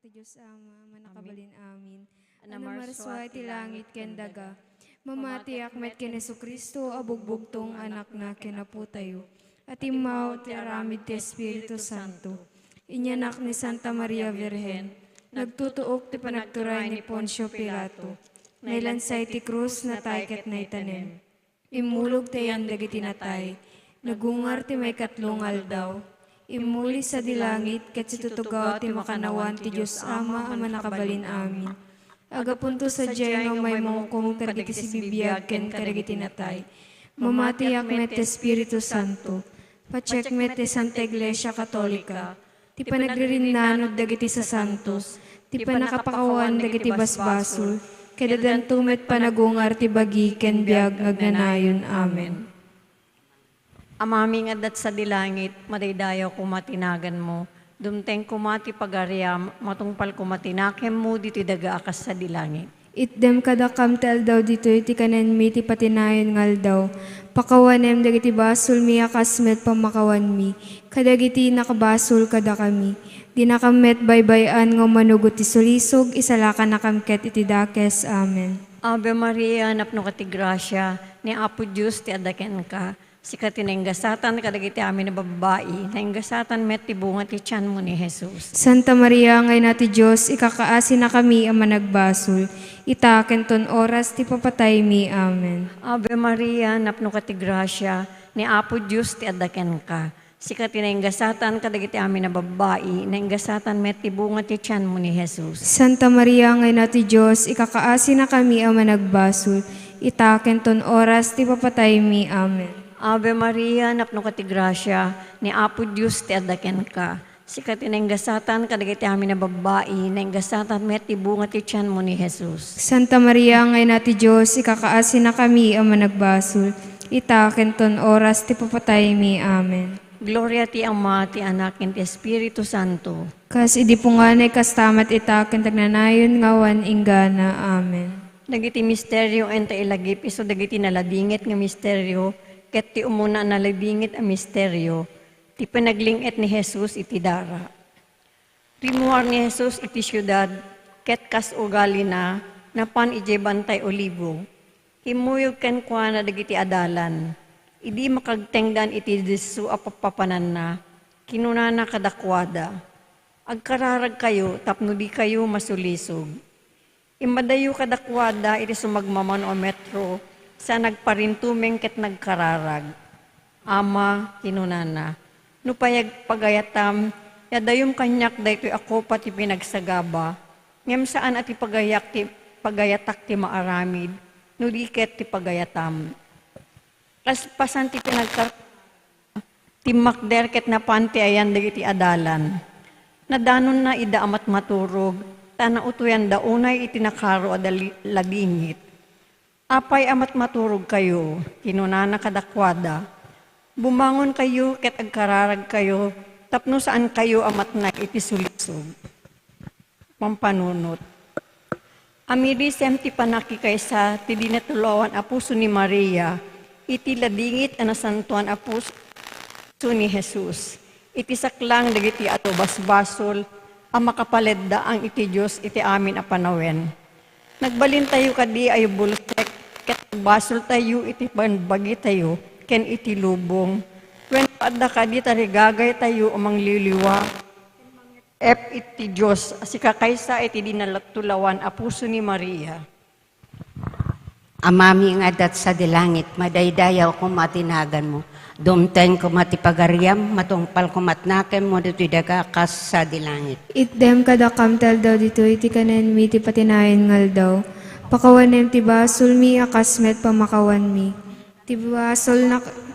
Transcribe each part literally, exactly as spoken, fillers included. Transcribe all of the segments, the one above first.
Ti Dios Ama, Mannakabalin-amin. A namarsua iti langit ken daga. Mamatiak met ken Jesu-Cristo a bugbugtong Anakna ken Apotayo. A timmao ti aramid ti Espiritu Santo. Inyanak ni Santa Maria Virgen. Nagtutuok ti panagturay ni Poncio Pilato. Nailansa iti krus, natay ket naitanem. Immulog ti ayan dagiti natay. Nagungar ti maikatlo nga aldaw. Immuli sadi langit ket situtugaw ti makannawan ti Dios Ama a Mannakabalin-amin. Agapunto sadiay nga umay mangukom kadagiti sibibiag ken kadagiti natay. Mamatiak met ti Espiritu Santo. Patiek met ti Santa Iglesia Katolika. Ti panagririnnanod dagiti sasantos, ti pannakapakawan dagiti basbasol, ket addanto met panagungar ti bagi ken biag nga agnanayon. Amen. Amami nga adda sadi langit, madaydayaw koma ti naganmo. Dumteng koma ti pagariam, matungpal koma ti nakemmo ditoy daga a kas sadi langit. Itdem kadakam ti aldaw ditoy ti kanenmi ti patinayon nga aldaw. Pakawanem dagiti basolmi a kas met pammakawanmi kadagiti nakabasol kadakami. Dinakam met baybay-an nga umanugot ti sulisog, isalakanakam ket iti dakes. Amen. Ave Maria, napnoka ti grasia, ni Apo Dios ti adda kenka. Sika ti nainggasatan kadagiti amin a babbai, nainggasatan met ti bunga ti tianmo ni Jesus. Santa Maria nga Ina ti Dios, ikakaasinakami a managbasol, ita ken ton oras ti papataymi. Amen. Ave Maria, napnoka ti grasia, ni Apo Dios ti adda kenka. Sika ti nainggasatan kadagiti amin a babbai, nainggasatan met ti bunga ti tianmo ni Jesus. Santa Maria nga Ina ti Dios, ikakaasinakami a managbasol, ita ken ton oras ti papataymi. Amen. Ave Maria, napnoka ti grasia, ni Apo Dios ti adda kenka. Sika ti nainggasatan kadagiti amin a babbai, nainggasatan met ti bunga ti tianmo ni Jesus. Santa Maria nga Ina ti Dios, ikakaasinakami a managbasol, ita ken ton oras ti papataymi. Amen. Gloria ti Ama, ti Anak, ken ti Espiritu Santo. Kas idi punganay, kasta met ita ken ti agnanayon nga awan inggana. Amen. Dagiti misterio enta ilagip isu dagiti naladingit nga misterio, ket ti umuna a naladingit a misterio, ti panagling-et ni Jesus iti dara. Rimmuar ni Jesus iti siudad, ket kas ugalina, napan idiay Bantay Olivo. Kimmuyog kenkuana dagiti adalan. Idi makagtengdan iti disso a papapananna, kinunana kadakuada, "Agkararagkayo tapno dikayo masulisog." Immadayo kadakuada iti sumagmamano a metro, sa nagparintumeng ket nagkararag. "Ama," kinunana, "no payag-, pagayatam, iadayom kaniak daytoy a kopa ti pinagsagaba, ngem saan a ti pagayak ti, pagayatak ti maaramid, no di ket ti pagayatam." Kaspasan ti pinagkar-, timmakder ket napan ti ayan dagiti adalan. Nadanonna ida a matmaturog, ta nautoyanda unay iti nakaro a dali-, ladingit. "Apay a matmaturogkayo?" kinunana kadakuada. "Bumangonkayo ket agkararagkayo tapno saankayo a matnay iti sulisog." Pampanunot. Amirisem ti pannakikaysa ti dinatulawan a puso ni Maria iti ladingit a nasantoan a puso ni Jesus, iti saklang dagiti adu a basbasol a makapaleddaang iti Dios iti amin a panawen. Nagbalintayo kadi a yubulsek ket nagbasoltayo iti pangbagitayo ken iti lubong? Wenno adda kadi tarigagaytayo a mangliwliwa iti Dios a sikakaysa iti dinatulawan a puso ni Maria? Amami nga adda sadi langit, madaydayaw koma ti naganmo. Dumteng koma ti pagariam, matungpal koma ti nakemmo ditoy daga a kas sadi langit. Itdem kadakam ti aldaw ditoy ti kanenmi ti patinayon nga aldaw. Pakawanem ti basolmi a kas met pammakawanmi. Ti basolnak-,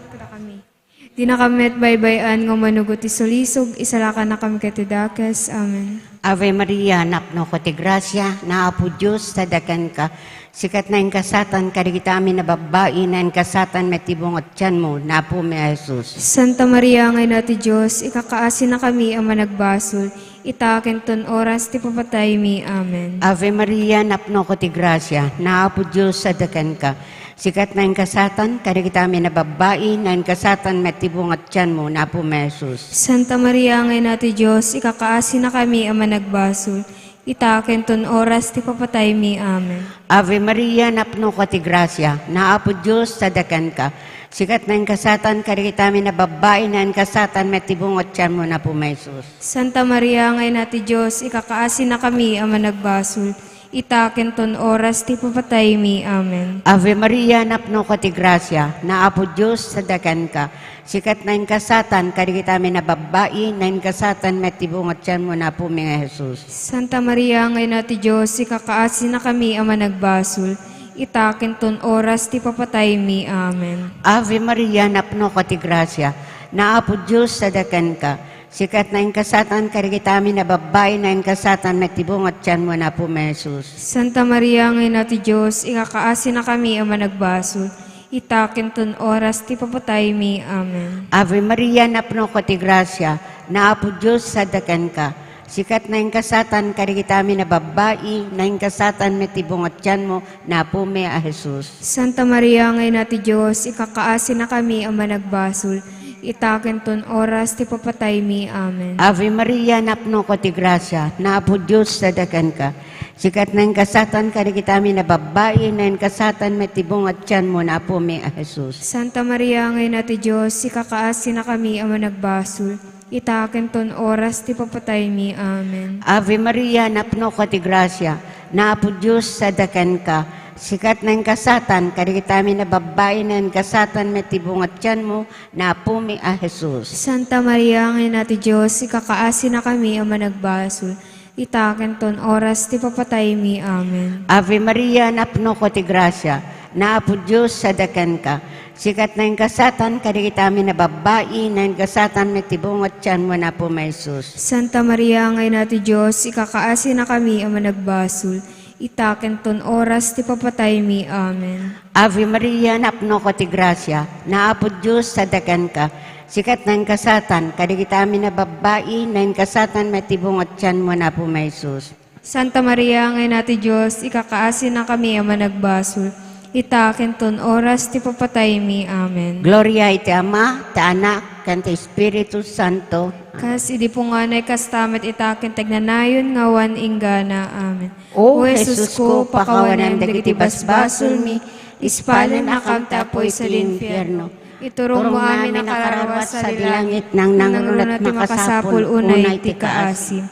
Dinakam met baybay-an nga umanugot ti sulisog, isalakanakam ket ti dakes. Amen. Ave Maria, napnoka ti grasia, ni Apo Dios ti adda kenka. Sika ti nainggasatan kadagiti amin a babbai, nainggasatan met ti bunga ti tianmo, ni Apomi a Jesus. Santa Maria nga Ina ti Dios, ikakaasinakami a managbasol, ita ken ton oras ti papataymi. Amen. Ave Maria, napnoka ti grasia, ni Apo Dios ti adda kenka. Sika ti naingasatan kadagiti amin a babbai, naingasatan met ti bunga ti tianmo, Apomi a Jesus. Santa Maria nga Ina ti Dios, ikakaasinakami a managbasol, ita ken ton oras ti papataymi. Amen. Ave Maria, napnoka ti grasia, ni Apo Dios sadakanka. Sika ti naingasatan kadagiti amin a babbai, naingasatan met ti bunga ti tianmo, Apomi a Jesus. Santa Maria nga Ina ti Dios, ikakaasinakami a managbasol, ita ken ton oras ti papataymi. Amen. Ave Maria, napnoka ti grasia, ni Apo Dios sadakanka. Sika ti naingasatan kadagiti amin a babbai, naingasatan met ti bunga ti tianmo, Apomi a Jesus. Santa Maria nga Ina ti Dios, ikakaasinakami a managbasol, ita ken ton oras ti papataymi. Amen. Ave Maria, napnoka ti grasia, ni Apo Dios sadakanka. Sika ti naingasatan kadagiti amin a babbai, naingasatan met ti bunga ti tianmo, Apomi a Jesus. Santa Maria nga Ina ti Dios, ikakaasinakami a managbasol, ita ken ton oras ti papataymi. Amen. Ave Maria, napnoka ti grasia, ni Apo Dios sadakanka. Sika ti naingasatan kadagiti amin a babbai, naingasatan met ti bunga ti tianmo, Apomi a Jesus. Santa Maria nga Ina ti Dios, ikakaasinakami a managbasol, ita ken ton oras ti papataymi. Amen. Ave Maria, napnoka ti grasia, ni Apo Dios sadakanka. Sika ti naingasatan kadagiti amin a babbai, naingasatan met ti bunga ti tianmo, Apomi a Jesus. Santa Maria nga Ina ti Dios, ikakaasinakami a managbasol, ita ken ton oras ti papataymi. Amen. Ave Maria, napnoka ti grasia, ni Apo Dios sadakanka. Sika ti naingasatan kadagiti amin a babbai, naingasatan met ti bunga ti tianmo, Apomi a Jesus. Santa Maria nga Ina ti Dios, ikakaasinakami a managbasol, ita ken ton oras ti papataymi. Amen. Ave Maria, napnoka ti grasia, ni Apo Dios sadakanka. Sika ti naingasatan kadagiti amin a babbai, naingasatan met ti bunga ti tianmo, Apomi a Jesus. Santa Maria nga Ina ti Dios, ikakaasinakami a managbasol, ita ken ton oras ti papataymi. Amen. Ave Maria, napnoka ti grasia, ni Apo Dios sadakanka. Sika ti naingasatan kadagiti amin a babbai, naingasatan met ti bunga ti tianmo, Apomi a Jesus. Santa Maria nga Ina ti Dios, ikakaasinakami a managbasol, ita ken ton oras ti papataymi. Amen. Gloria iti Ama, ti Anak, ken ti Espiritu Santo. Kas idi punganay, kasta met ita ken ti agnanayon nga awan inggana. Amen. O Jesusko, pakawanem dagiti basbasolmi, ispalennakam ti apuy sadi infierno. Iturongmo amin a kararua sadi langit, nangnangruna ti makasapul unay ti kaasi.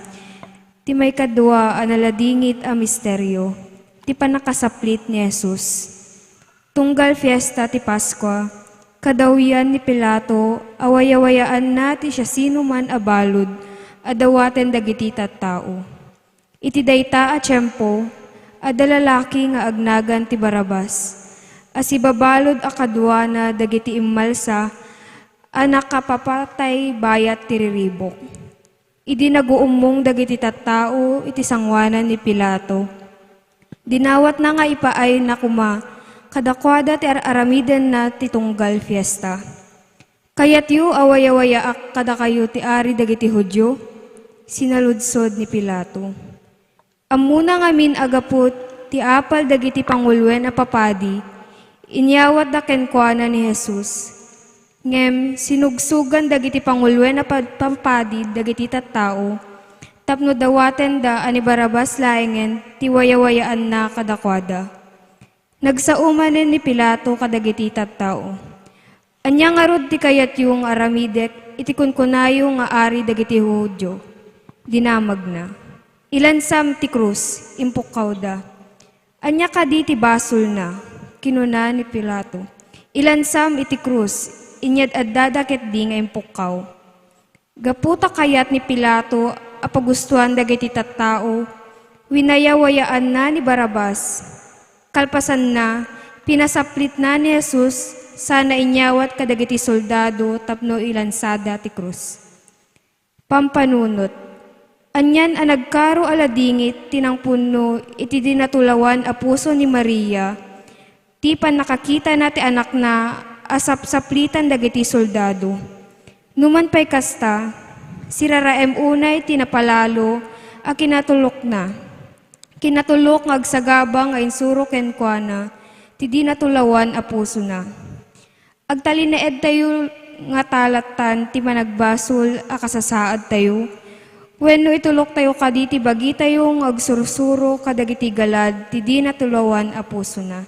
Ti maikadua a naladingit a misterio, ti pannakasaplit ni Jesus. Tunggal fiesta ti Paskua, kadawyan ni Pilato a wayawayaanna ti siasinoman a balud a dawaten dagiti tattao. Iti dayta a tiempo, adda lalaki nga agnagan ti Barrabas a sibabalud a kaduana dagiti immalsa a nakapapatay bayat ti riribuk. Idi naguummong dagiti tattao iti sangoanan ni Pilato, dinawatna nga ipaayna koma kadakuada ti ar-aramidenna ti tunggal fiesta. "Kayatyo a wayawayaak kadakayo ti ari dagiti Judio?" sinaludsod ni Pilato. Ammona ngamin a gapu ti apal dagiti panguloen a papadi, inyawatda kenkuana ni Jesus. Ngem sinugsogan dagiti panguloen a pad-, papadi dagiti tattao tapno dawatenda a ni Barrabas laengen ti wayawayaanna kadakuada. Nagsao manen ni Pilato kadagiti tattao, "Ania ngarud ti kayatyo nga aramidek iti kunkunayo nga ari dagiti Judio?" Dinamagna, "Ilansam ti krus," impukkawda. "Ania kadi ti basolna?" kinuna ni Pilato. "Ilansam iti krus, inyad-addada ketdi nga impukkaw." Gapu ta kayat ni Pilato a pagustoan dagiti tattao, winayawayaanna ni Barrabas. Kalpasanna, pinasaplitna ni Jesus sana inyawat kadagiti soldado tapno ilansada ti krus. Pampanunot. Anian a nagkaro a ladingit ti nangpunno iti dinatulawan a puso ni Maria, ti pannakakitana ti anakna a sapsaplitan dagiti soldado. Numan pay kasta, siraraem unay ti napalalo a kinatulokna. Kinatulok nga agsagaba nga insuro kenkuana, ti di natulawan a pusona. Agtalinaedtayo ngata lattan ti managbasol a kasasaadtayo? Wenno ituloktayo kadi ti bagitayo nga agsursuro kadagiti galad ti di natulawan a pusona?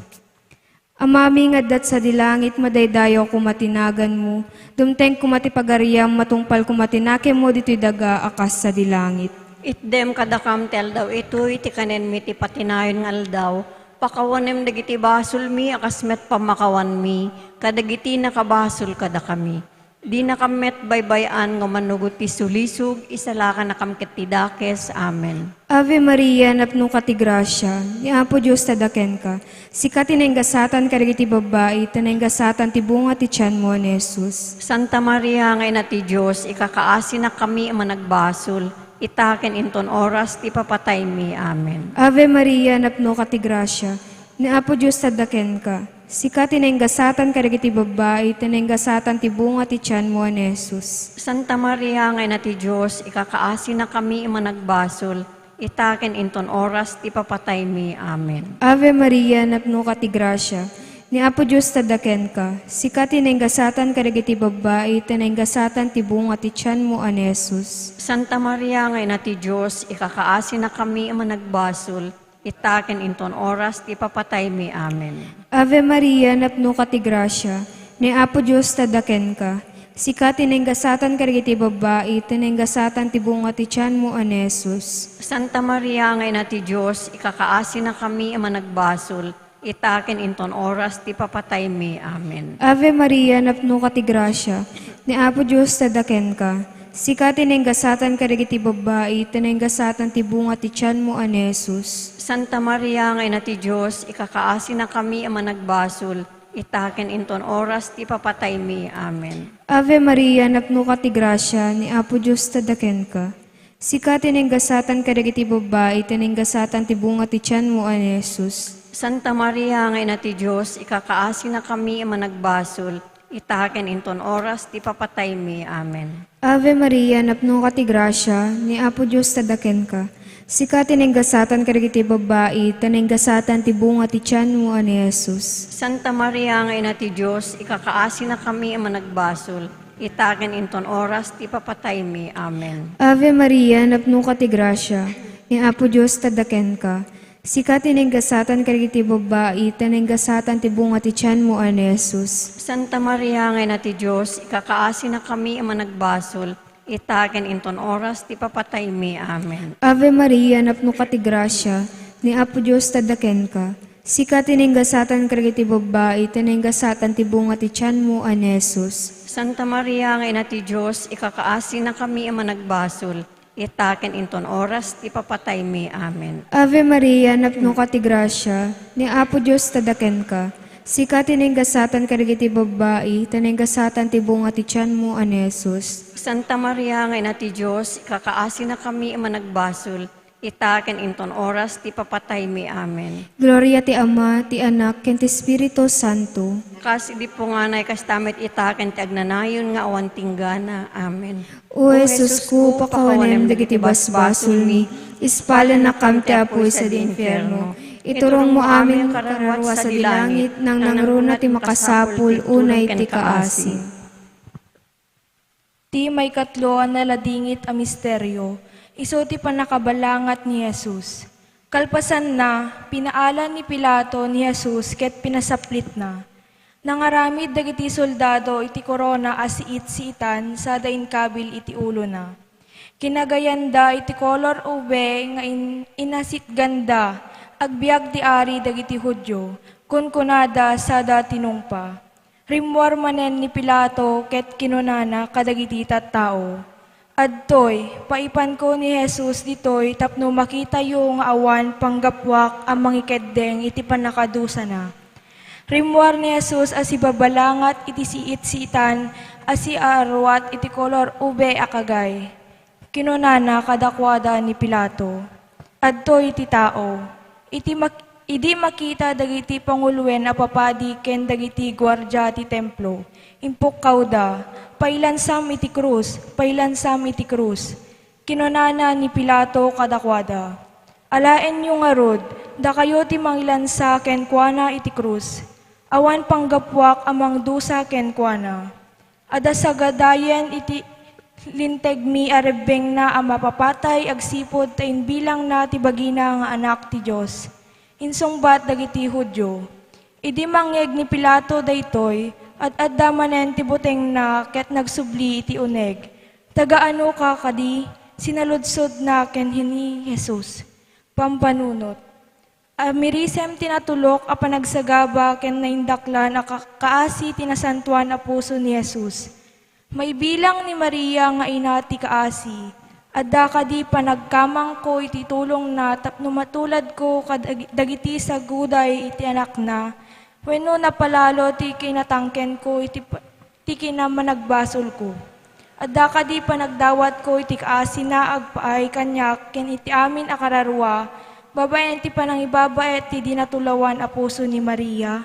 Amami nga adda sadi langit, madaydayaw koma ti naganmo, dumteng koma ti pagariam, matungpal koma ti nakemmo ditoy daga a kas sadi langit. Itdem kadakam ti aldaw itoy ti kanenmi ti patinayon nga aldaw. Pakawanem dagiti basolmi a kas met pammakawanmi kadagiti nakabasol kadakami. Dinakam met baybay-an nga umanugot ti sulisog, isalakanakam ket ti dakes. Amen. Ave Maria, napnoka ti grasia, ni Apo Dios adda kenka. Sika ti nainggasatan kadagiti babbai, ta nainggasatan ti bunga ti tianmo a ni Jesus. Santa Maria nga Ina ti Dios, ikakaasinakami a managbasol, ita ken inton oras ti papataymi. Amen. Ave Maria, napnoka ti grasia, ni Apo Dios adda kenka. Sika ti nainggasatan kadagiti babbai, ta nainggasatan ti bunga ti tianmo a ni Jesus. Santa Maria nga Ina ti Dios, ikakaasinakami a managbasol, ita ken inton oras ti papataymi. Amen. Ave Maria, napnoka ti grasia, ni Apo Dios adda kenka. Sika ti nainggasatan kadagiti babbai, ta nainggasatan ti bunga ti tianmo a ni Jesus. Santa Maria nga Ina ti Dios, ikakaasinakami a managbasol, ita ken inton oras ti papataymi. Amen. Ave Maria, napnoka ti grasia, ni Apo Dios adda kenka. Sika ti nainggasatan kadagiti babbai, ta nainggasatan ti bunga ti tianmo a ni Jesus. Santa Maria nga Ina ti Dios, ikakaasinakami a managbasol, ita ken inton oras ti papataymi. Amen. Ave Maria, napnoka ti grasia, ni Apo Dios adda kenka. Sika ti nainggasatan kadagiti babbai, ta nainggasatan ti bunga ti tianmo a ni Jesus. Santa Maria nga Ina ti Dios, ikakaasinakami a managbasol, ita ken inton oras ti papataymi. Amen. Ave Maria, napnoka ti grasia, ni Apo Dios adda kenka. Sika ti nainggasatan kadagiti babbai, ta nainggasatan ti bunga ti tianmo a ni Jesus. Santa Maria nga Ina ti Dios, ikakaasinakami a managbasol, ita ken inton oras ti papataymi. Amen. Ave Maria, napnoka ti grasia, ni Apo Dios adda kenka. Sika ti nainggasatan kadagiti babbai, ta nainggasatan ti bunga ti tianmo a ni Jesus. Santa Maria nga Ina ti Dios, ikakaasinakami a managbasol, ita ken inton oras ti papataymi. Amen. Ave Maria, napnoka ti grasia, ni Apo Dios adda kenka. Sika ti nainggasatan kadagiti babbai, ta nainggasatan ti bunga ti tianmo a ni Jesus. Santa Maria nga Ina ti Dios, ikakaasinakami a managbasol, ita ken inton oras ti papataymi. Amen. Ave Maria, napnoka ti grasia, ni Apo Dios adda kenka. Sika ti nainggasatan kadagiti babbai, ta nainggasatan ti bunga ti tianmo a ni Jesus. Santa Maria nga Ina ti Dios, ikakaasinakami a managbasol, ita ken inton oras ti papataymi. Amen. Ave Maria, napnoka ti grasia, ni Apo Dios adda kenka. Sika ti nainggasatan kadagiti babbai, ta nainggasatan ti bunga ti tianmo a ni Jesus. Santa Maria nga Ina ti Dios, ikakaasinakami a managbasol, ita ken inton oras ti papataymi. Amen. Gloria ti Ama, ti Anak, ken ti Espiritu Santo. Kas idi punganay, kasta met ita ken ti agnanayon nga awan tinggana. Amen. O Jesusko, pakawanem dagiti basbasolmi, ispalennakam ti apuy sadi infierno. Iturongmo amin kararua sadi langit, nangnangruna ti makasapul unay ti kaasi. Ti maikatlo a naladingit a misterio, isu ti pannakabalangat ni Jesus. Kalpasanna, pinaalan ni Pilato ni Jesus ket pinasaplitna. Nangaramid dagiti soldado iti korona a siit-siitan sada inkabil iti ulona. Kinagayanda iti kolor ube nga in-, inasitganda, "Agbiag ti Ari dagiti Judio," kunkunada sada tinungpa. Rimmuar manen ni Pilato ket kinunana kadagiti tattao, "Adtoy, paipanko ni Jesus ditoy tapno makitayo nga awan panggapuak a mangikeddeng iti pannakadusana." Rimmuar ni Jesus a sibabalangat iti siit-siitan a siaruat iti kolor ube a kagay. Kinunana kadakuada ni Pilato, "Adtoy ti tao." Iti mak-, idi makita dagiti panguloen a papadi ken dagiti guardia ti Templo, impukkawda, "Pailansam iti krus! Pailansam iti krus!" Kinunana ni Pilato kadakuada, Alaenyo ngarud, dakayo ti mangilansa kenkuana iti krus. Awan panggapuak a mangdusa kenkuana. Adda sagadayen iti lintegmi a rebbengna a mapapatay agsipud ta imbilangna ti bagina nga Anak ti Dios. Insungbat dagiti Judio. Idi mangngeg ni Pilato daytoy, ad-adda manen ti butengna ket nagsubli iti uneg. "Taga-anoka kadi?" sinaludsodna ken ni Jesus. Pampanunot. Amirisem ti natulok a panagsagaba ken naindaklan a ka-, kaasi ti nasantoan a puso ni Jesus. Maibilang ni Maria nga ina ti kaasi. Adda kadi panagkamangko iti tulongna tapno matuladko kadag-, dagiti saguday iti anakna, wenno napalalo ti kinatangkenko iti pa-, ti kinamanagbasolko. Adda kadi panagdawatko iti kaasina agpaay kaniak ken iti amin a kararua, babaen ti panangibabaet ti dinatulawan a puso ni Maria?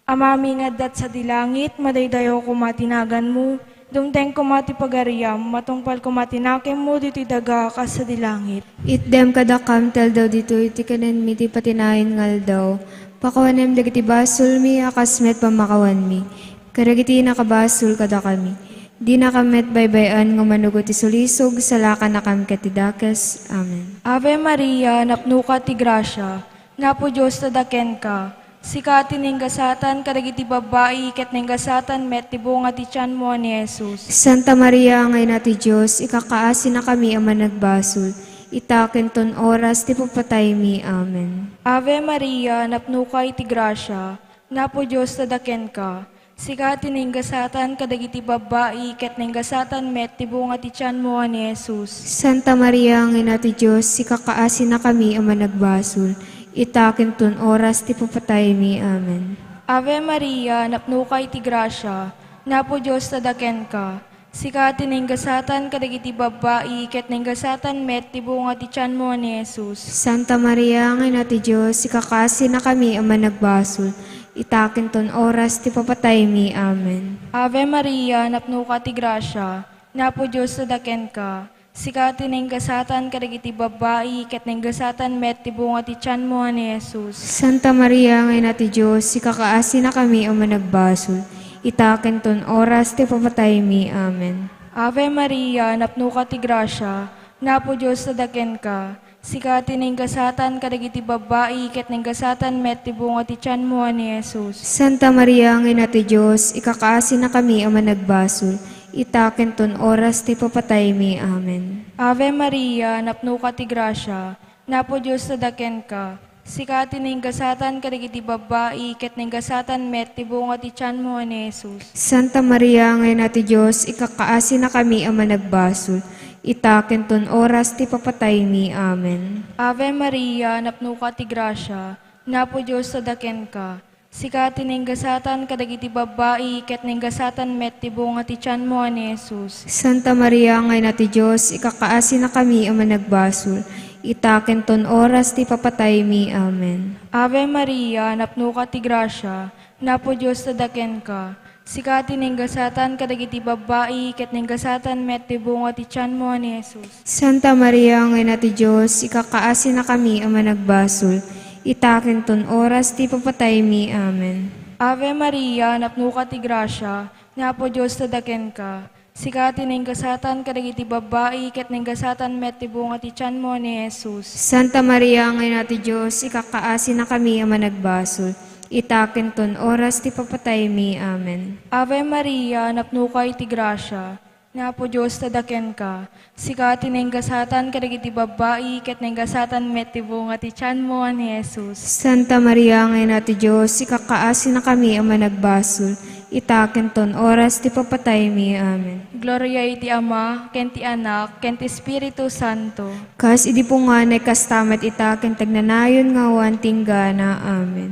Amami nga adda sadi langit, madaydayaw koma ti naganmo, dumteng koma ti pagariam, matungpal koma ti nakemmo ditoy daga kas sadi langit. Itdem kadakam ti aldaw ditoy ti kanenmi ti patinayon nga aldaw. Pakawanem dagiti basolmi a kas met pammakawanmi kadagiti nakabasol kadakami. Dinakam met baybay-an nga manugot ti sulisog, salakanakam ket ti dakes. Amen. Ave Maria, napnoka ti grasia, Apo Dios adda kenka. Sika ti naingasatan kadagiti babbai, ket naingasatan met ti bunga ti tianmo a ni Jesus. Santa Maria nga Ina ti Dios, ikakaasinakami a managbasol, ita ken ton oras ti papataymi. Amen. Ave Maria, napnoka iti grasia, Apo Dios adda kenka. Sika ti naingasatan kadagiti babbai, ket naingasatan met ti bunga ti tianmo a ni Jesus. Santa Maria nga Ina ti Dios, ikakaasinakami a managbasol, ita ken ton oras ti papataymi. Amen. Ave Maria, napnoka iti grasia, Apo Dios adda kenka. Sika ti naingasatan kadagiti babbai, ket naingasatan met ti bunga ti tianmo a ni Jesus. Santa Maria nga Ina ti Dios, ikakaasinakami a managbasol, ita ken ton oras ti papataymi. Amen. Ave Maria, napnoka ti grasia, Apo Dios adda kenka. Sika ti naingasatan kadagiti babbai, ket naingasatan met ti bunga ti tianmo a ni Jesus. Santa Maria nga Ina ti Dios, ikakaasinakami a managbasol, ita ken ton oras ti papataymi. Amen. Ave Maria, napnoka ti grasia, Apo Dios adda kenka. Sika ti naingasatan kadagiti babbai, ket naingasatan met ti bunga ti tianmo a ni Jesus. Santa Maria nga Ina ti Dios, ikakaasinakami a managbasol, ita ken ton oras ti papataymi. Amen. Ave Maria, napnoka ti grasia, Apo Dios adda kenka. Sika ti naingasatan kadagiti babbai, ket naingasatan met ti bunga ti tianmo a ni Jesus. Santa Maria nga Ina ti Dios, ikakaasinakami a managbasol, ita ken ton oras ti papataymi. Amen. Ave Maria, napnoka ti grasia, Apo Dios adda kenka. Sika ti naingasatan kadagiti babbai, ket naingasatan met ti bunga ti tianmo a ni Jesus. Santa Maria nga Ina ti Dios, ikakaasinakami a managbasol, ita ken ton oras ti papataymi. Amen. Ave Maria, napnoka ti grasia, Apo Dios adda kenka. Sika ti naingasatan kadagiti babbai, ket naingasatan met ti bunga ti tianmo a ni Jesus. Santa Maria nga Ina ti Dios, ikakaasinakami a managbasol, ita ken ton oras ti papataymi. Amen. Ave Maria, napnoka ti grasia, Apo Dios adda kenka. Sika ti naingasatan kadagiti babbai, ket naingasatan met ti bunga ti tianmo a ni Jesus. Santa Maria nga Ina ti Dios, ikakaasinakami a managbasol, ita ken ton oras ti papataymi. Amen. Ave Maria, napnoka iti grasia, Apo Dios adda kenka. Sika ti naingasatan kadagiti babbai, ket naingasatan met ti bunga ti tianmo a ni Jesus. Santa Maria nga Ina ti Dios, ikakaasinakami a managbasol, ita ken ton oras ti papataymi. Amen. Gloria iti Ama, ken ti Anak, ken ti Espiritu Santo. Kas idi punganay, kasta met ita ken ti agnanayon nga awan ti inggana. Amen.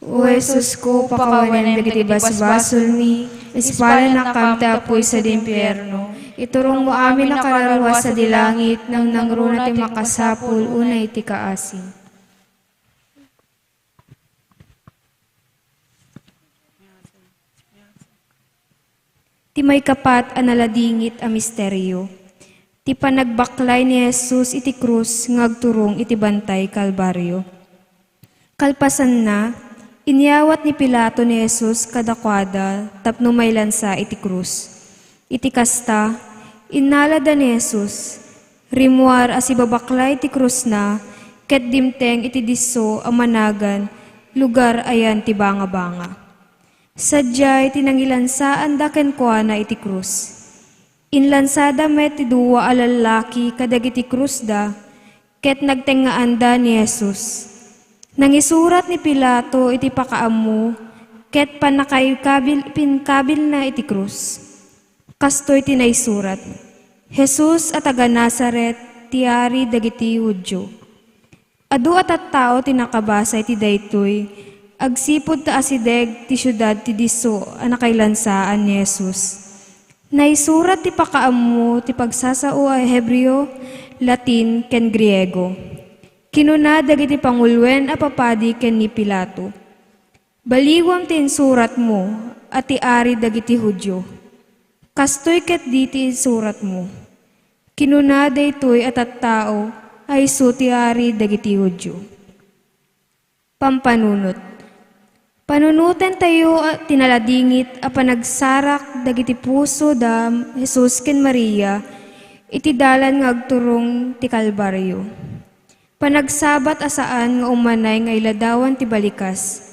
O Jesusko, pakawanem dagiti basbasolmi, ispalannakam ti apuy sadi impierno. Iturongmo amin a kararua sadi langit, nangnangruna ti makasapul unay ti kaasi. Ti maikapat a naladingit a misterio. Ti panagbaklay ni Jesus iti krus nga agturong iti Bantay Kalbario. Kalpasanna, inyawat ni Pilato ni Jesus kadakuada tapno mailansa iti krus. Iti kasta, innalada ni Jesus, rimmuar a sibabaklay ti krusna ket dimteng iti disso a managan lugar ayan ti bangabanga. Sadiay ti nangilansaanda kenkuana iti krus. Inlansada met ti dua a lallaki kadagiti krusda, ket nagtengngaanda ni Jesus. Nangisurat ni Pilato iti pakaammo ket pannakaykabil-, pinkabilna iti krus. Kastoy ti naisurat, "Jesus a taga Nazaret, ti Ari dagiti Judio." Adu a tattao ti nakabasa iti daytoy, agsipud ta asideg ti siudad ti disso a nakailansaan ni Jesus. Naisurat ti pakaammo ti pagsasao a Hebreo, Latin, ken Griego. Kinuna dagiti panguloen a papadi ken ni Pilato, "Baliwam ti insuratmo a ti Ari dagiti Judio. Kastoy ketdi ti insuratmo. Kinuna daytoy a tattao a isu ti Ari dagiti Judio." Pampanunot. Panunotentayo a ti naladingit a panagsarak dagiti puso da Jesus ken Maria iti dalan nga agturong ti Kalbario. Panagsabat a saan nga umanay nga iladawan ti balikas.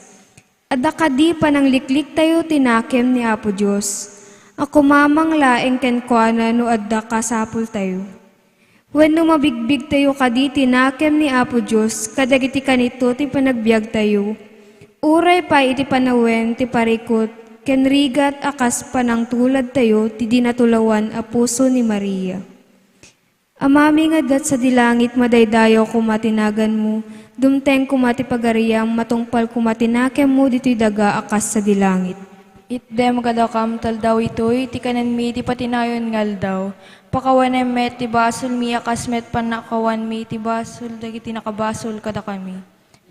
Adda kadi pananglikliktayo ti nakem ni Apo Dios a kumamang laeng kenkuana no adda kasapultayo? Wenno mabigbigtayo kadi ti nakem ni Apo Dios kadagiti kanito ti panagbiagtayo, uray pay iti panawen ti parikut ken rigat a kas panangtuladtayo ti dinatulawan a puso ni Maria? Amami nga adda sadi langit, madaydayaw koma ti naganmo, dumteng koma ti pagariam, matungpal koma ti nakemmo ditoy daga a kas sadi langit. Itdem kadakam ti aldaw itoy ti kanenmi ti patinayon nga aldaw. Pakawanem met ti basolmi a kas met pannakawanmi ti basol dagiti nakabasol kadakami.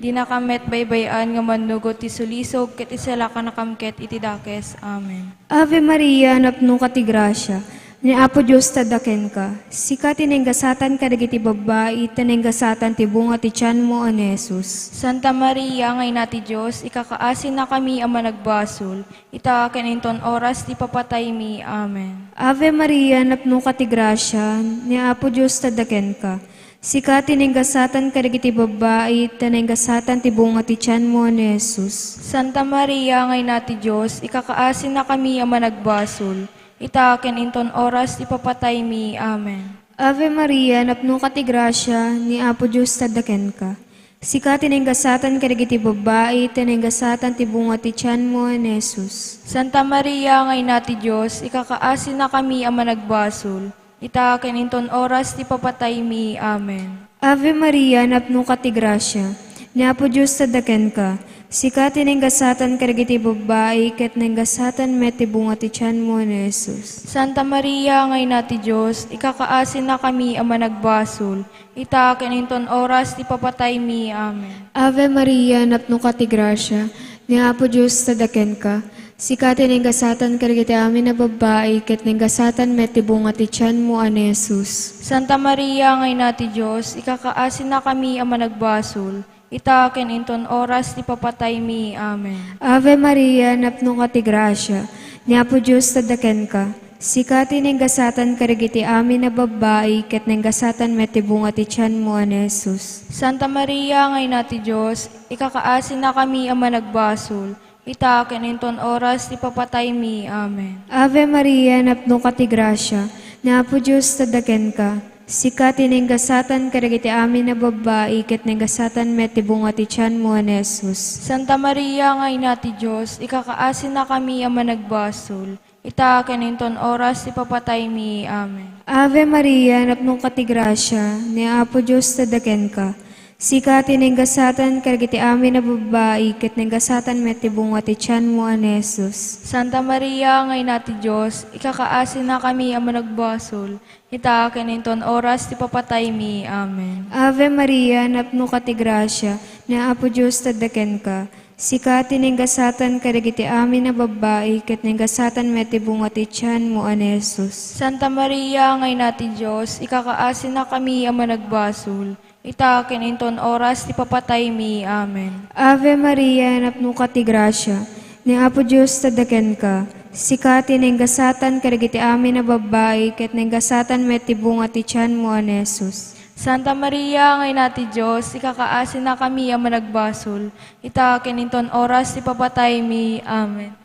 Dinakam met baybay-an nga mannugot ti sulisog ket isalakanakam ket iti dakes. Amen. Ave Maria, napnoka ti grasia, ni Apo Dios adda kenka. Sika ti nainggasatan kadagiti babbai, ta nainggasatan ti bunga ti tianmo a ni Jesus. Santa Maria nga Ina ti Dios, ikakaasinakami a managbasol, ita ken inton oras ti papataymi. Amen. Ave Maria, napnoka ti grasia, ni Apo Dios adda kenka. Sika ti nainggasatan kadagiti babbai, ta nainggasatan ti bunga ti tianmo a ni Jesus. Santa Maria nga Ina ti Dios, ikakaasinakami a managbasol, ita ken inton oras ti papataymi. Amen. Ave Maria, napnoka ti grasia, ni Apo Dios adda kenka. Sika ti nainggasatan kadagiti babbai, ta nainggasatan ti bunga ti tianmo a ni Jesus. Santa Maria nga Ina ti Dios, ikakaasinakami a managbasol, ita ken inton oras ti papataymi. Amen. Ave Maria, napnoka ti grasia, ni Apo Dios adda kenka. Sika ti nainggasatan kadagiti babbai, ket nainggasatan met ti bunga ti tianmo a ni Jesus. Santa Maria nga Ina ti Dios, ikakaasinakami a managbasol, ita ken inton oras ti papataymi. Amen. Ave Maria, napnoka ti grasia, ni Apo Dios adda kenka. Sika ti nainggasatan kadagiti amin a babbai, ket nainggasatan met ti bunga ti tianmo a ni Jesus. Santa Maria nga Ina ti Dios, ikakaasinakami a managbasol, ita ken inton oras ti papataymi. Amen. Ave Maria, napnoka ti grasia, ni Apo Dios adda kenka. Sika ti nainggasatan kadagiti amin a babbai, ket nainggasatan met ti bunga ti tianmo a ni Jesus. Santa Maria nga Ina ti Dios, ikakaasinakami a managbasol, ita ken inton oras ti papataymi. Amen. Ave Maria, napnoka ti grasia, ni Apo Dios adda kenka. Sika ti nainggasatan kadagiti amin a babbai, ket nainggasatan met ti bunga ti tianmo a ni Jesus. Santa Maria nga Ina ti Dios, ikakaasinakami a managbasol, ita ken inton oras ti papataymi. Amen. Ave Maria, napnoka ti grasia, ni Apo Dios adda kenka. Sika ti nainggasatan kadagiti amin a babbai, ket nainggasatan met ti bunga ti tianmo a ni Jesus. Santa Maria nga Ina ti Dios, ikakaasinakami a managbasol, ita ken inton oras ti papataymi. Amen. Ave Maria, napnoka ti grasia, ni Apo Dios adda kenka. Sika ti naingasatan kadagiti amin a babbai, ket naingasatan met ti bunga ti tianmo a ni Jesus. Santa Maria nga Ina ti Dios, ikakaasinakami a managbasol, ita ken inton oras ti papataymi. Amen. Ave Maria, napnoka ti grasia, ni Apo Dios adda kenka. Sika ti naingasatan kadagiti amin a babbai, ket naingasatan met ti bunga ti tianmo a ni Jesus. Santa Maria nga Ina ti Dios, ikakaasinakami a managbasol, ita ken inton oras ti papataymi. Amen.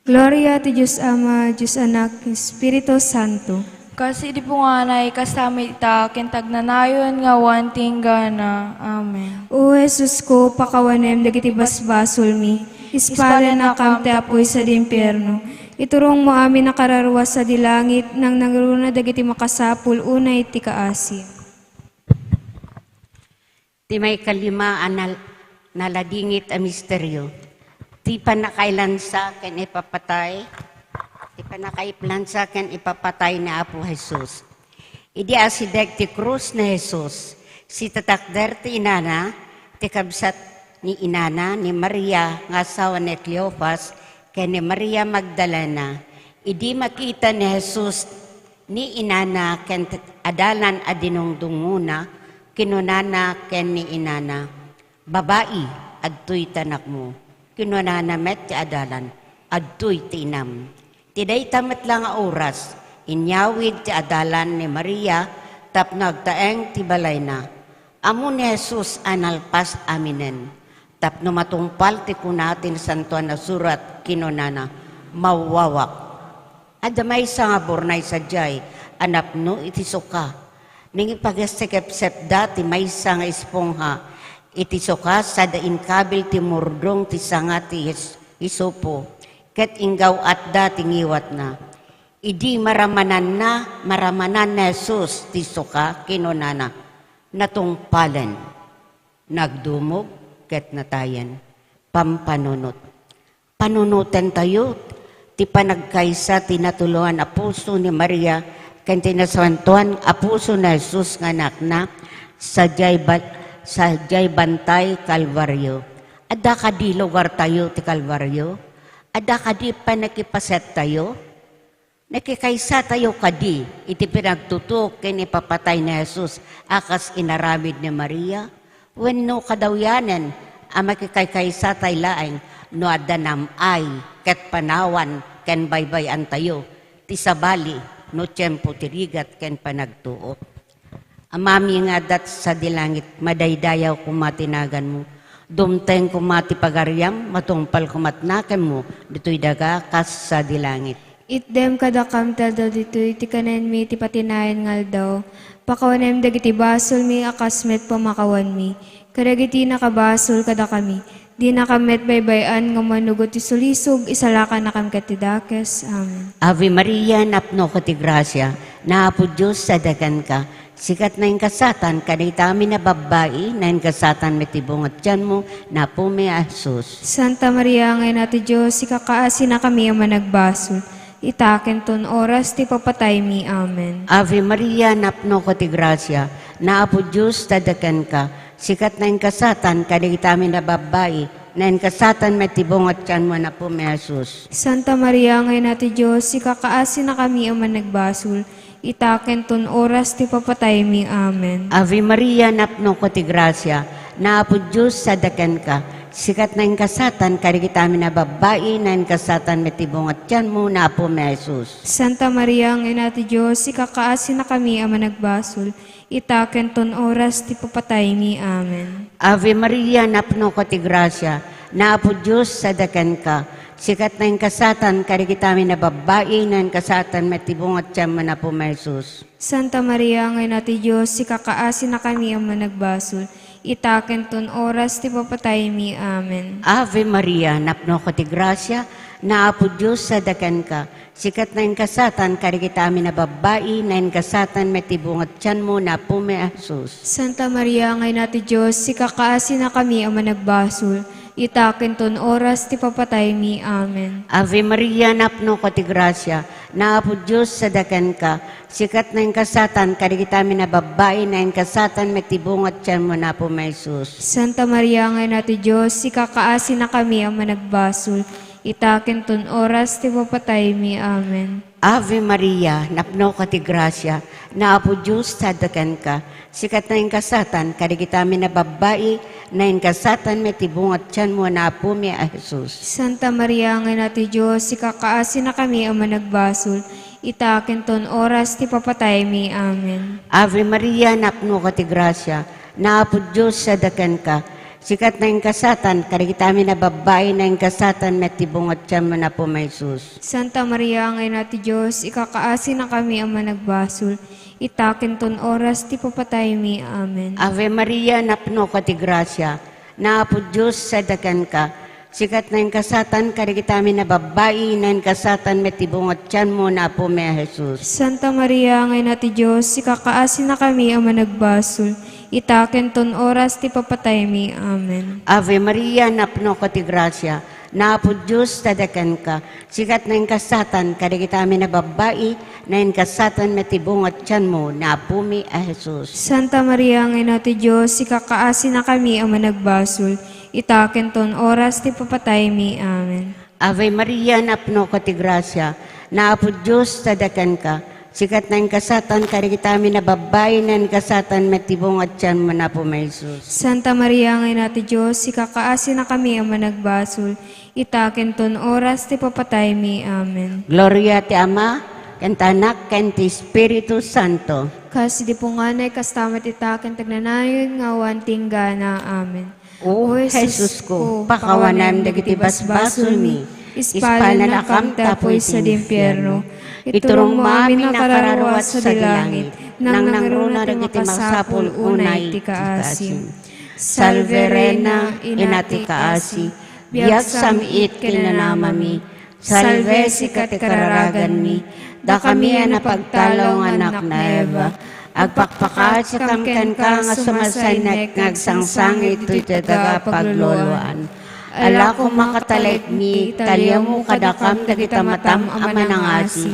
Gloria ti Dios Ama, Dios Anak, Espiritu Santo. Kas idi punganay, kasta met ita ken ti agnanayon nga awan ti inggana. Amen. O Jesus ko, pakawanem dagiti basbasolmi, ispalennakam ti apuy sadi impierno. Iturongmo amin a kararua sadi langit, nangnangruna dagiti makasapul unay ti kaasi. Ti maikalima a nal-, naladingit a misterio, ti pannakailansa ken ipapatay, ti pannakaiplansa ken ipapatay ni Apo Jesus. Idi asideg ti krus ni Jesus, sitatakder ti inana, ti kabsat ni inana ni Maria nga asawa ni Cleofas, ken ni Maria Magdalena. Idi makita ni Jesus ni inana ken ti adalan a dinungdungngona, kinunana ken ni inana, "Babai, adtoy ti anakmo." Kinunana met ti adalan, "Adtoy ti inam." Ti dayta met la nga oras, inyawid ti adalan ni Maria tapno agtaeng ti balayna. Ammo ni Jesus a nalpas aminen. Tapno matungpal ti kuna ti Nasantoan a Surat, kinunana, "Mawawak." Adda maysa nga burnay sadiay a napno iti suka. Nangipagassekepsepda ti maysa nga espongha iti suka, sada inkabil ti murdong ti sanga ti his-, hisopo, ket inggaw-atda ti ngiwatna. Idi maramananna, maramanan ni Jesus ti suka, kinunana, "Natungpalen." Nagdumog ket natayen. Pampanunot. Panunotentayo ti panagkaysa ti natuloan a puso ni Maria ken ti nasantoan a puso ni Jesus nga Anakna sadiay ba-, sadiay Bantay Kalbario. Adda kadi lugartayo ti Kalbario? Adda kadi pannakipasettayo? Nakikaysatayo kadi iti pinagtutuok ken ipapatay ni Jesus a kas inaramid ni Maria? Wenno kadawyanen a makikaykaysatay laeng no adda nam-ay ket panawan ken baybay-antayo ti sabali no tiempo ti rigat ken panagtuok? Amami nga adda sadi langit, madaydayaw koma ti naganmo. Dumteng koma ti pagariam, matungpal koma ti nakemmo, ditoy daga kas sadi langit. Itdem kadakam ti aldaw ditoy ti kanenmi ti patinayan nga aldaw. Pakawanem dagiti basolmi a kas met pamakawanmi kadagiti nakabasol kadakami. Dinakam met baybay-an nga manugot ti sulisog, isalakannakam ket ti dakes. Amen. Ave Maria, napnoka ti grasia, ni Apo Dios adda kenka. Sika ti naingasatan kadagiti amin a babbai, naingasatan met ti bunga ti tianmo, ni Apomi a Jesus. Santa Maria nga Ina ti Dios, ikakaasinakami a managbasol, ita ken ton oras ti papataymi. Amen. Ave Maria, napnoka ti grasia, ni Apo Dios adda kenka. Sika ti naingasatan kadagiti amin a babbai, naingasatan met ti bunga ti tianmo, ni Apomi a Jesus. Santa Maria nga Ina ti Dios, ikakaasinakami a managbasol, ita ken ton oras ti papataymi. Amen. Ave Maria, napnoka ti grasia, ni Apo Dios adda kenka. Sika ti naingasatan kadagiti amin a babbai, naingasatan met ti bunga ti tianmo, ni Apomi a Jesus. Santa Maria nga Ina ti Dios, ikakaasinakami a managbasol, ita ken ton oras ti papataymi. Amen. Ave Maria, napnoka ti grasia, ni Apo Dios adda kenka. Sika ti naingasatan kadagiti amin a babbai, naingasatan met ti bunga ti tianmo, ni Apomi a Jesus. Santa Maria nga Ina ti Dios, ikakaasinakami a managbasol, ita ken ton oras ti papataymi. Amen. Ave Maria, napnoka ti grasia, ni Apo Dios adda kenka. Sika ti naingasatan kadagiti amin a babbai, naingasatan met ti bunga ti tianmo, ni Apomi a Jesus. Santa Maria nga Ina ti Dios, ikakaasinakami a managbasol, Ita ken ton oras ti papataymi. Amen. Ave Maria, napnoka ti grasia, ni Apo Dios sadakenka, sika ti naingasatan kadagiti amin a babbai, naingasatan met ti bunga ti tianmo, ni Apomi a Jesus. Santa Maria nga Ina ti Dios, ikakaasinakami a managbasol, ita ken ton oras ti papataymi. Amen. Ave Maria, napnoka ti grasia, ni Apo Dios sadakenka, sika ti naingasatan kadagiti amin a babbai, naingasatan met ti bunga ti tianmo, ni Apomi a Jesus. Santa Maria nga Ina ti Dios, ikakaasinakami a managbasol, ita ken ton oras ti papataymi. Amen. Ave Maria, napnoka ti grasia, ni Apo Dios sadakenka, sika ti naingasatan kadagiti amin a babbai, naingasatan met ti bunga ti tianmo, ni Apomi a Jesus. Santa Maria nga Ina ti Dios, ikakaasinakami a managbasol, ita ken ton oras ti papataymi. Amen. Ave Maria, napnoka ti grasia, ni Apo Dios sadakenka, sika ti naingasatan kadagiti amin a babbai, naingasatan met ti bunga ti tianmo, ni Apomi a Jesus. Santa Maria nga Ina ti Dios, ikakaasinakami a managbasol, ita ken ton oras ti papataymi. Amen. Ave Maria, napnoka ti grasia, ni Apo Dios sadakenka, sika ti naingasatan kadagiti amin a babbai, naingasatan met ti bunga ti tianmo, ni Apomi a Jesus. Santa Maria nga Ina ti Dios, ikakaasinakami a managbasol, ita ken ton oras ti papataymi. Amen. Ave Maria, napnoka ti grasia, ni Apo Dios sadakenka, sika ti naingasatan kadagiti amin a babbai, naingasatan met ti bunga ti tianmo, ni Apomi a Jesus. Santa Maria nga Ina ti Dios, ikakaasinakami a managbasol, ita ken ton oras ti papataymi. Amen. Gloria ti Ama, ken ti Anak, ken ti Espiritu Santo. Kas idi punganay, kasta met ita ken ti agnanayon nga awan ti inggana. Amen. O Jesusko, pakawanem dagiti basbasolmi, ispalnakam tapno sadiay impierno. Iturongmo amin a kararuasan sadiay langit, nangnangruna dagiti masapul unay ti kaasim. Salve Reina, Ina ti kaasi, biag sam-it ken namnami, salve sika ti kararaganmi, dakami a napagtalaw nga annak ni Eva, agpakpakaasiakam kenka nga sumasainnek nga agsangsangit ditoy daga a pagluloan. Ala koma, katalekmi, ta liawmo kadakam dagiti amatam a manangasi,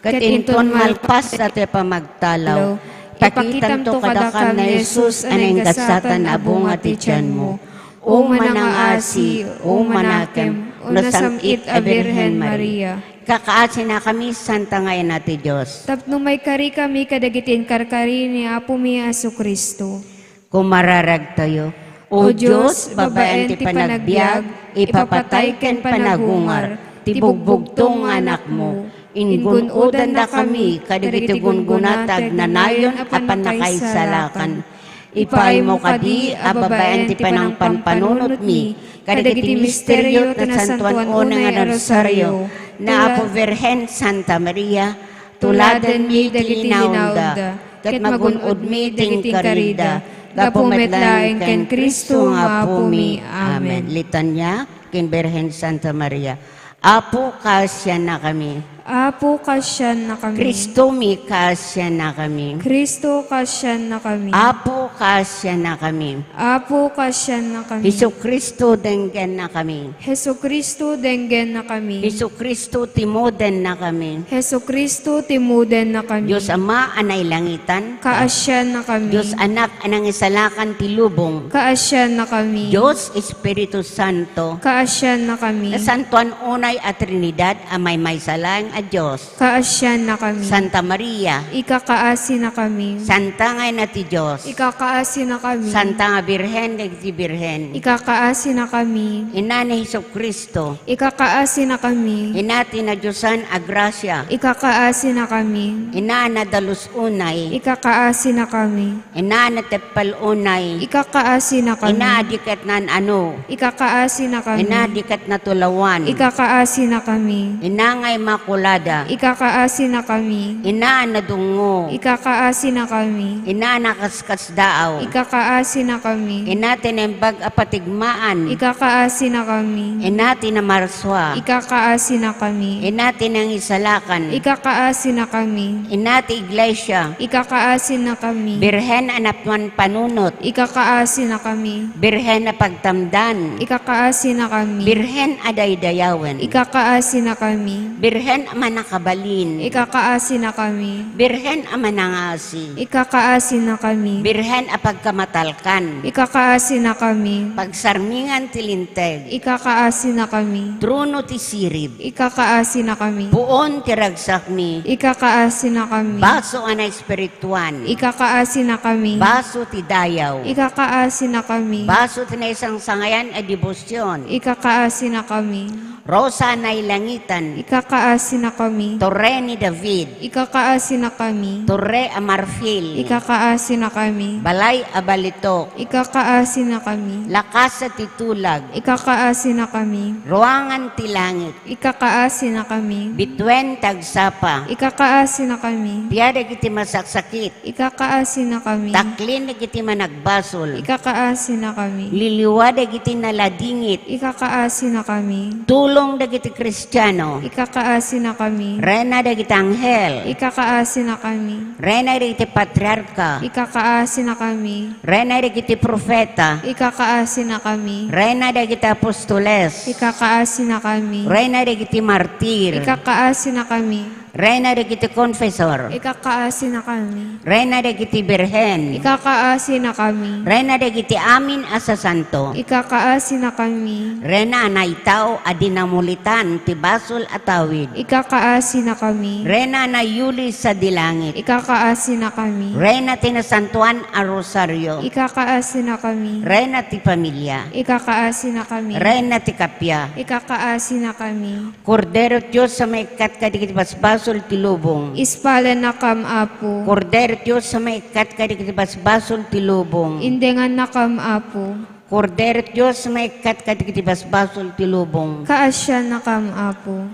ket inton malpas daytoy a pamagtalaw, ipakitanto kadakam ni Jesus a naingasatan a bunga ti tianmo. O manangasi, o manakem, o nasam-it a Birhen Maria. Kakaasinakami, Santa nga Ina ti Dios. Tapno maikarikami kadagiti inkarkari ni Apomi a Jesu-Cristo. Kumararagtayo. O Dios, babaen ti panagbiag, ipapatay ken panagungar ti bugbugtong nga Anakmo. Ingun-odannakami kadagiti gungguna ti agnanayon a pannakaisalakan. Ipaaymo kadi a babaen ti panangpanpanunotmi kadagiti misterio ti Nasantoan Unay a Rosario ni Apo Birhen Santa Maria, tuladanmi dagiti inaunda, ket magun-odmi ti inkarida, gapu met laeng ken Cristo nga Apomi. Amen. Litania ken Birhen Santa Maria. Apo, kaasiannakami. Apo, kaasiannakami. Cristomi, kaasiannakami. Cristo, kaasiannakami. Apo, kaasiannakami. Apo, kaasiannakami. Jesu-Cristo, denggennakami. Jesu-Cristo, denggennakami. Jesu-Cristo, timudennakami. Jesu-Cristo, timudennakami. Dios Ama a nailangitan. Kaasiannakami. Dios Anak a nangisalakan ti lubong. Kaasiannakami. Dios Espiritu Santo. Kaasiannakami. Nasantoan unay a Trinidad a maymaysa laeng a Dios. Kaasiannakami. Santa Maria. Ikakaasinakami. Santa nga Ina ti Dios. Ikakaasinakami. Santa nga Birhen dagiti Birhen. Ikakaasinakami. Ina ni Jesu-Cristo. Ikakaasinakami. Ina ti nadiosan a grasia. Ikakaasinakami. Ina a nadalus unay. Ikakaasinakami. Ina a nateppel unay. Ikakaasinakami. Ina a di ket naan-ano. Ikakaasinakami. Ina a di ket natulawan. Ikakaasinakami. Ina nga Immaculada. Ikakaasinakami. Ina a nadungngo. Ikakaasinakami. Ina a nakaskasdaan. Ikakaasinakami. Ina ti naimbag a patigmaan. Ikakaasinakami. Ina ti namarsua. Ikakaasinakami. Ina ti nangisalakan. Ikakaasinakami. Ina ti iglesia. Ikakaasinakami. Birhen a napnuan panunot. Ikakaasinakami. Birhen a pagtamdan. Ikakaasinakami. Birhen a daydayawen. Ikakaasinakami. Birhen a manakabalin. Ikakaasinakami. Birhen a manangas. Ikakaasinakami. Birhen a pagkamatalkan. Ikakaasinakami. Pagsarmingan ti linteg. Ikakaasinakami. Trono ti sirib. Ikakaasinakami. Puon ti ragsakmi. Ikakaasinakami. Baso a naespirituan. Ikakaasinakami. Baso ti dayaw. Ikakaasinakami. Baso ti naisangsangayan a debosion. Ikakaasinakami. Rosa a nailangitan. Ikakaasinakami. Torre ni David. Ikakaasinakami. Torre a marfil. Ikakaasinakami. Balay a balitok. Ikakaasinakami. Lakas ti tulag. Ikakaasinakami. Ruangan ti langit. Ikakaasinakami. Bituen ti agsapa. Ikakaasinakami. Pia dagiti masaksakit. Ikakaasinakami. Taklin dagiti managbasol. Ikakaasinakami. Liliwa dagiti naladingit. Ikakaasinakami. Tulong dagiti Kristiano. Ikakaasinakami. Rena dagiti anghel. Ikakaasinakami. Rena dagiti patriarka. Ikakaasinakami. Rena dagiti profeta. Ikakaasinakami. Rena dagiti apostoles. Ikakaasinakami. Rena dagiti martir. Ikakaasinakami. Rena dagiti confessor. Ikakaasinakami. Rena dagiti birhen. Ikakaasinakami. Rena dagiti amin a sasanto. Ikakaasinakami. Rena a naitao a di namulitan ti basol a tawid. Ikakaasinakami. Rena a nayuli sadi langit. Ikakaasinakami. Rena ti nasantoan a rosario. Ikakaasinakami. Rena ti pamilia. Ikakaasinakami. Rena ti kappia. Ikakaasinakami. Kordero ti Dios a maikkat kadagiti basbasol ti lubong. Ispalennakam, Apo. Kordero ti Dios a maikkat kadagiti basbasol ti lubong. Indengannakam, Apo. Kordero ti Dios a maikkat kadagiti basbasol ti lubong. Kaasiannakam, Apo.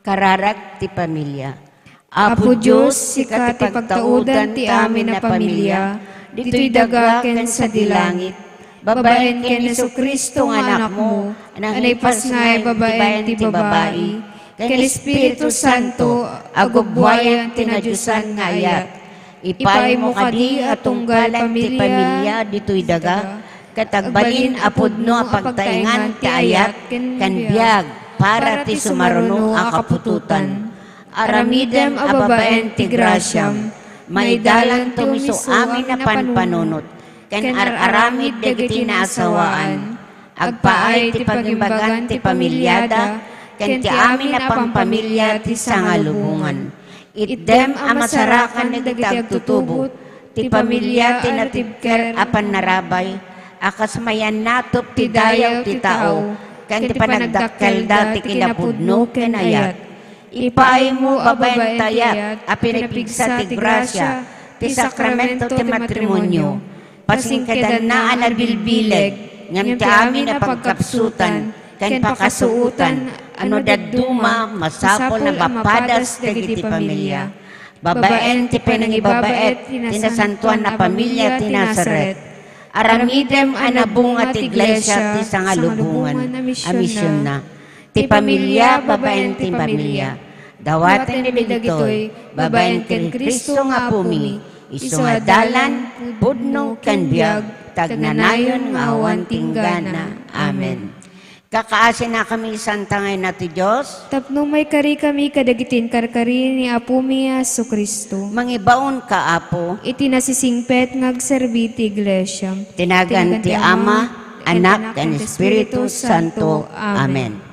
Kararag ti pamilia. Apo Dios, sika ti pagtaudan ti amin a pamilia, ditoy daga ken sadi langit. Babaen ken Jesu-Cristo nga Anakmo, a naipasngay babaen ti babai, ken Espiritu Santo, a gubbuayan ti nadiosan nga ayat. Ipaaymo kadi a tunggal ti pamilia ditoy daga, ket agbalin a pudno a pagtaengan ti ayat ken biag para ti sumaruno a kaputotan. Aramidem a babaen ti grasiam, maidalanto isu amin a panpanunot, ken ar-aramid dagiti naasawaan. Agpaay ti pagimbagan ti pamiliada, ken ti amin a pampamilia ti sangalubongan. Itdem a masarakan dagiti agtutubot, ti pamilia ti natibker a pannarabay, a kas mayannatop ti dayaw ti tao, ken ti panagdakkelda ti kinapudno ken ayat. Ipaaymo a babaen ti ayat a pinapigsa ti grasia, ti sakramento ti matrimonio. Pasingkedanna a nabilbileg, ngem ti amin a pagkapsutan ken pakasuotan a no dadduma, masapul a mapadas dagiti pamilia. Babaen ti panangibabaet ti nasantoan a pamilia ti Nazaret. Aramidem a nabunga ti iglesia ti sangalubongan a misionna. Ti pamilia babaen ti pamilia. Dawatenmi dagitoy babaen ken Cristo nga Apomi, isu nga dalan, pudno, ken biag, ti agnanayon nga awan tinggana. Amen. Kakaasinakami, Santa nga Ina ti Dios. Tapno maikarikami kadagiti inkarkari ni Apomi a Jesu-Cristo. Mangibaonka, Apo. Iti nasisingpet nga agserbi ti iglesia. Ti nagan ti Ama, Anak, ken Espiritu Santo. Amen.